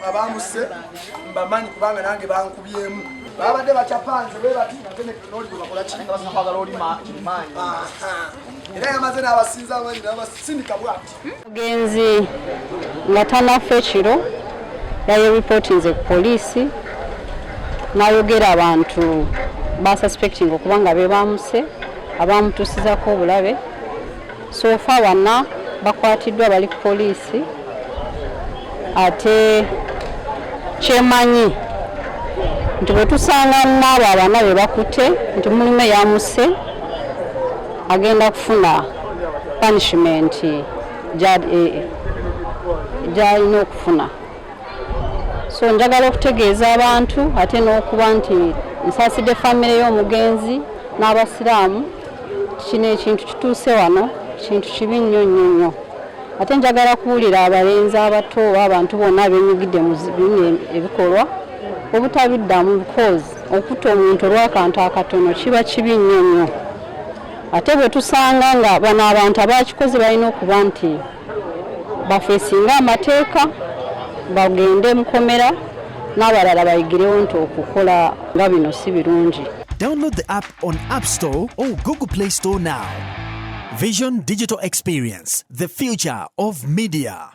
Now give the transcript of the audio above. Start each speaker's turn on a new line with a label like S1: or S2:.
S1: Abamusse mbamanyi kubanga nange bankubyemu. Babadde bacapanze bwe bati ate noli gwe bakola ki?
S2: Kwagala oli maanyi.
S1: Aha. Era yamaze n'abasinza amaanyi n'abasindika bwati.
S3: Omugenzi nga tanafa ekiro yayeripootinze ku poliisi n'ayogera abantu basuspecting okuba nga be baamuse, abamutuusizako obulabe. So far bana bakwatiddwa, bali ku poliisi. Ate kyemanyi nti bwe tusanga n'abo abana be bakutte nti mulimu eyamuse, agenda kufuna punishment gy'alina okufuna. So njagala okutegeeza abantu ate n'okuba nti nsaasidde famire y'omugenzi n'abasiraamu. Kino ekintu kituuse wano kintu kibi nnyo nnyo nnyo. Ate njagala kuwulira abalenzi abato oba abantu bonna abenyigidde mu bino ebikolwa obutabiddamu, because okutta omuntu olw'akantu akatono kiba kibi nnyo nnyo. Ate bwe tusanga nga bano abantu abakikoze balina okuba nti bafeesinga amateeka, bagende mukomera, n'abalala bayigirewo nti okukola nga bino si birungi.
S4: Download the app on App Store or Google Play Store now. Vision Digital Experience, the future of media.